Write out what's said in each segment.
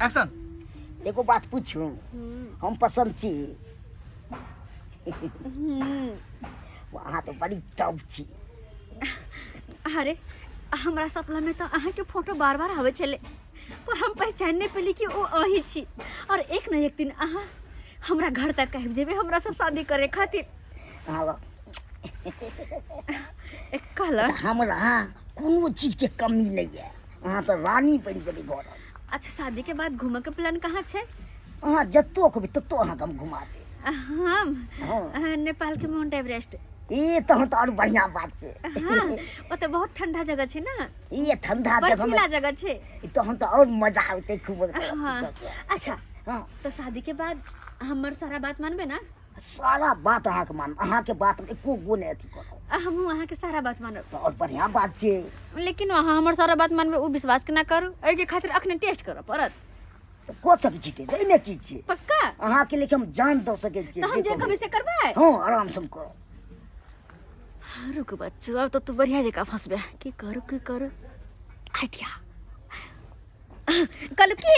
Action. एगो बात पूछू, हम पसंद छी? अहाँ तऽ बड़ी टॉप छी। अरे, हमरा सपना में तो अहाँ के फोटो बार बार आवे छले, पर हम पहचान नहीं पेली कि वो अही छी। और एक न एक दिन अहाँ हमरा घर तक आबि जेबै हमरा से शादी करे खातिर। अहाँ कहला। अच्छा, हमरा कोनो चीज के कमी नहीं है, अहाँ तऽ रानी बनि गेली घर। अच्छा, शादी के बाद घूमे के प्लान कहाँ छै? अहाँ जतो कहबै ततो अहाँके हम घुमा देब। हम? हाँ। नेपाल के माउंट एवरेस्ट। ई तहन तऽ आओर बढ़िया बात छै। हाँ, ओतऽ बहुत ठंडा जगह छै ने। ई ठंडा जगह में बर्फीला जगह छै। तहन तऽ आओर मजा औतै खूब। हाँ। अच्छा। हाँ। तऽ शादी के बाद हमर सारा बात मानबे ना? सारा बात अहाँके मानब, अहाँके बात मे एको गो नहि अथी करब। हमहूँ अहाँके सारा बात मानब। तऽ आओर बढ़िया बात छै। लेकिन अहाँ हमर सारा बात मानबै ओ विश्वास केना करू? एहिके खातिर अखने टेस्ट करऽ पड़त। तऽ कऽ सकै छी टेस्ट, एहिमे की छै? पक्का? अहाँके लेके हम जान दऽ सकै छियै। तऽ हम जे कहबै से करबै? हँ, आराम से हम करब। रुक बच्चू, आब तऽ तू बढ़िया जकाँ फंसबे। की करू, की करू, आइडिया कहलू की,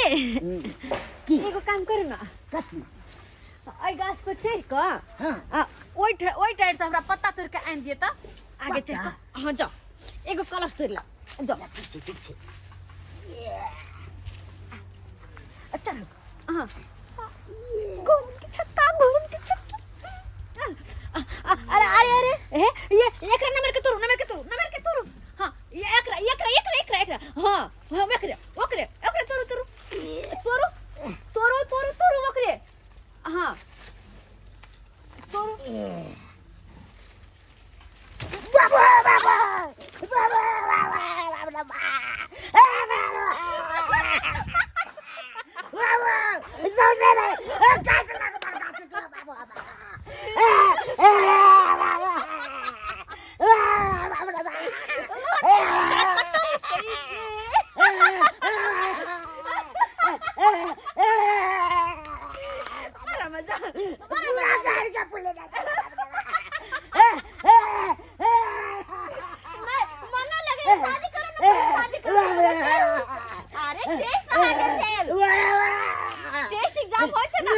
की? एगो काम करू ना। कथी? एहि गाछ पर चढ़ि कऽ हाँ। आ, ओहि टाइर से हमरा पत्ता तोड़ि कऽ आनि दिअ तऽ आगे चढ़ि कऽ। हाँ, जाओ, एगो कलश तोड़ि ला, जाओ। ठीक छै, ठीक छै। अच्छा, हाँ, घूम के छत्ता, घूम के छत्ता। अरे अरे अरे, ए ये एकरा नंबर के तोड़ू, नंबर के तोड़ू, नंबर के तोड़ू। हाँ, ये एकरा, एकरा, एकरा, एकरा, एकरा। हाँ हाँ, ओकरे, ओकरे, ओकरे तोड़ू, तोड़ू, तोड़ू, तोड़ू, तोड़ू, तोड़ू, ओकरे। हाँ, तोड़ू। बाबू, बाबू, बाबू, बाबू, बाबू, सौसे रे, गाछ लग बड़ गाछ टूटल, बाबू, बाबू, बड़ा मजा, पूरा घर के पुले। नहीं, मन ना लगे, शादी करो ना, शादी करो। अरे टेस्ट रहा के चल, टेस्ट एग्जाम होय छै ना।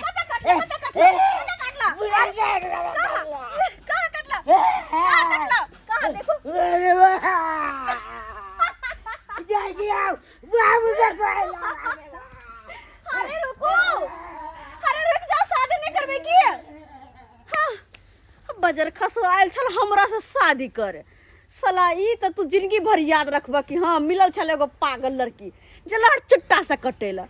कत कटला, कत कटला, कत कटला, कहाँ कटला, कहाँ कटला, कहाँ देखो। अरे रुको, अरे रुक जाओ, शादी नहीं करबे की? हाँ, बजर खसो आयल छल हमरा से शादी करे। साला ई तऽ तू जिंदगी भर याद रखबह कि हाँ, मिलल छल एगो पागल लड़की जे लहर चुट्टा से कटेला।